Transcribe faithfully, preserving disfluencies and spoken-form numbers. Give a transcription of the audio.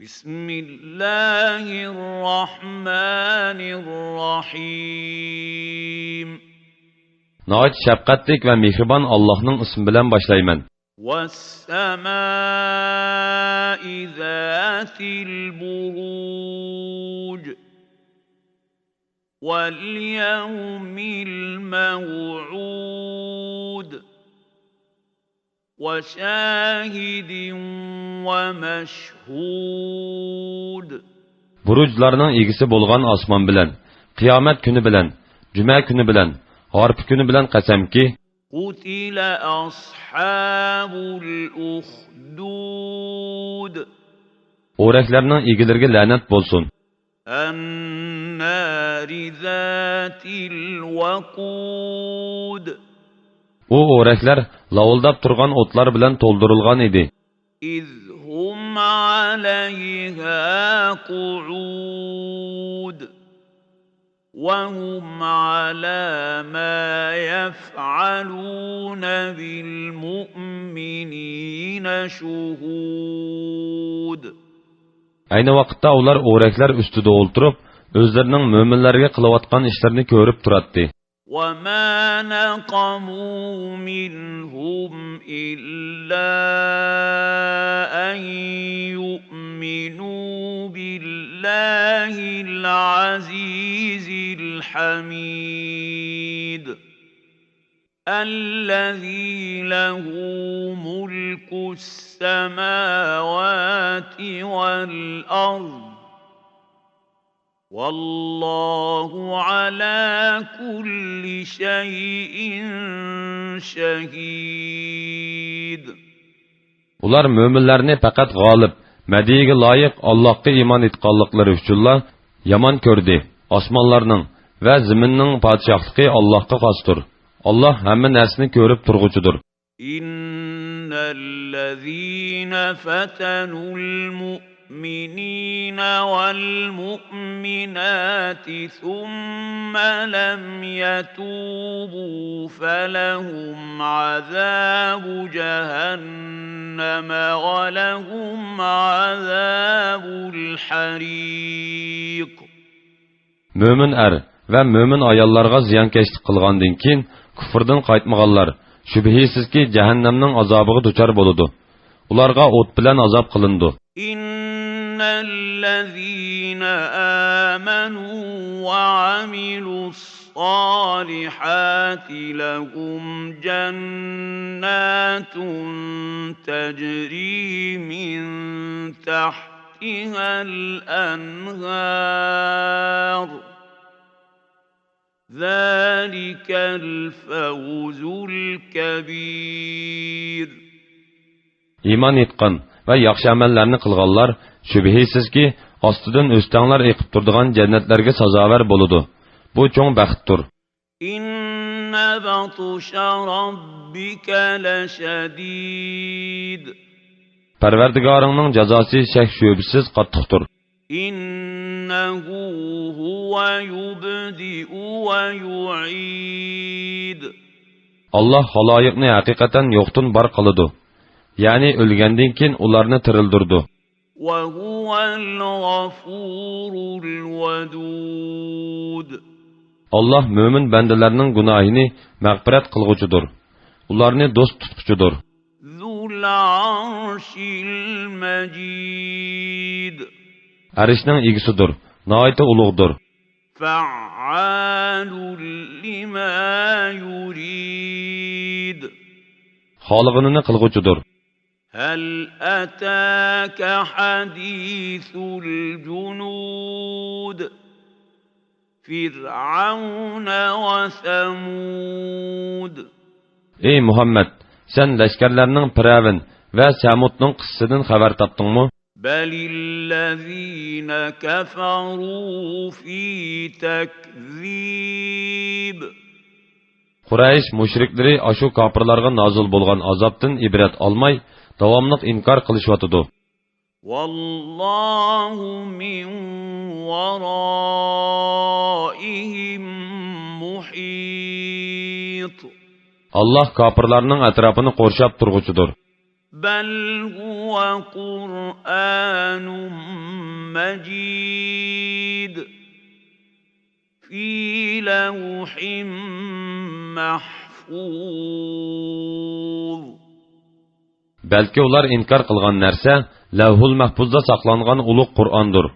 بسم الله الرحمن الرحيم. ناھايىتى شەپقەتلىك ۋە مېھرىبان ئاللاھنىڭ ئىسمى بىلەن باشلايمەن. والسماء ذات البروج. واليوم الموعود. وشاهد ومشهود. بۇرۇجلارنىڭ ئىگىسى بولغان ئاسمان بىلەن، قىيامەت كۈنى بىلەن، جۈمە كۈنى بىلەن، ھارپا كۈنى بىلەن قەسەمكى، قتل أصحاب الأخدود. ئورەكلەرنىڭ ئىگىلىرىگە لەنەت بولسۇن. النار ذات الوقود. ئۇ ئورەكلەر لاۋۇلداپ تۇرغان ئوتلار بىلەن تولدۇرۇلغان ئىدى. إذ هم عليها قعود. وهم على ما يفعلون بالمؤمنين شهود. ئەينى ۋاقىتتا ئۇلار ئورەكلەر ئۈستىدە ئولتۇرۇپ، ئۆزلىرىنىڭ مۆمىنلەرگە قىلىۋاتقان ئىشلىرىنى كۆرۈپ تۇراتتى. وما نقموا منهم إلا أن يؤمنوا بالله العزيز الحميد. الذي له ملك السماوات والأرض. والله على كل شيء شهيد. ئۇلار مۆمىنلەرنى پەقەت غالىب، مەدھىيىگە لايىق ئاللاھقا ئىمان ئېيتقانلىقلىرى ئۈچۈنلا يامان كۆردى. ئاسمانلارنىڭ ۋە زېمىننىڭ پادىشاھلىقى ئاللاھقا خاستۇر. ئاللاھ ھەممە نەرسىنى كۆرۈپ تۇرغۇچىدۇر. إن الذين فتنوا المؤمنين والمؤمنات ثم لم يتوبوا فلهم عذاب جهنم ولهم عذاب الحريق. مۆمىن ئەر ۋە مۆمىن ئاياللارغا زىيانكەشلىك قىلغاندىن كېيىن كۇفردىن قايتمىغانلار، شۈبھىسىزكى، جەھەننەمنىڭ ئازابىغا دۇچار بولىدۇ. ئۇلارغا ئوت بىلەن ئازاب قىلىنىدۇ. إن الذين آمنوا وعملوا الصالحات لهم جنات تجري من تحتها الأنهار. ذلك الفوز الكبير. ئىمان ئېيتقان ۋە ياخشى ئەمەللەرنى قىلغانلار، شۈبھىسىزكى، ئاستىدىن ئۆستەڭلەر ئېقىپ تۇرىدىغان جەننەتلەرگە سازاۋەر بولىدۇ. بۇ چوڭ بەختتۇر. إن بطش ربك لشديد. پەرۋەردىگارىڭنىڭ جازاسى شەك-شۈبھىسىز قاتتىقتۇر. إنه هو يبدئ ويعيد. ئاللاھ خالايىقنى ھەقىقەتەن يوقتىن بار قىلىدۇ، يەنى ئۆلگەندىن كېيىن ئۇلارنى تىرىلدۈرىدۇ. وهو الغفور الودود. ئاللاھ مۆمىن بەندىلەرنىڭ گۇناھىنى مەغپىرەت قىلغۇچىدۇر، ئۇلارنى دوست تۇتقۇچىدۇر. ذو العرش المجيد. ئەرشنىڭ ئىگىسىدۇر، ناھايىتى ئۇلۇغدۇر. فعال لما يريد. خالىغىنىنى قىلغۇچىدۇر. هل أتاك حديث الجنود. فرعون وثمود. ئەي مۇھەممەد، سەن لەشكەرلەرنىڭ پىرئەۋن ۋە سەمۇدنىڭ قىسسىسىدىن خەۋەر تاپتىڭمۇ؟ بل الذين كفروا في تكذيب. قۇرەيش مۇشرىكلىرى ئاشۇ كاپىرلارغا نازىل بولغان ئازابتىن ئىبرەت ئالماي، داۋاملىق ئىنكار قىلىشىۋاتىدۇ. والله من ورائهم محيط. ئاللاھ كاپىرلارنىڭ ئەتراپىنى قورشاپ تۇرغۇچىدۇر. بل هو قرآن مجيد في لوح محفوظ. بەلكى ئۇلار ئىنكار قىلغان نەرسە لەۋھۇل مەھپۇزدا ساقلانغان ئۇلۇغ قۇرئاندۇر.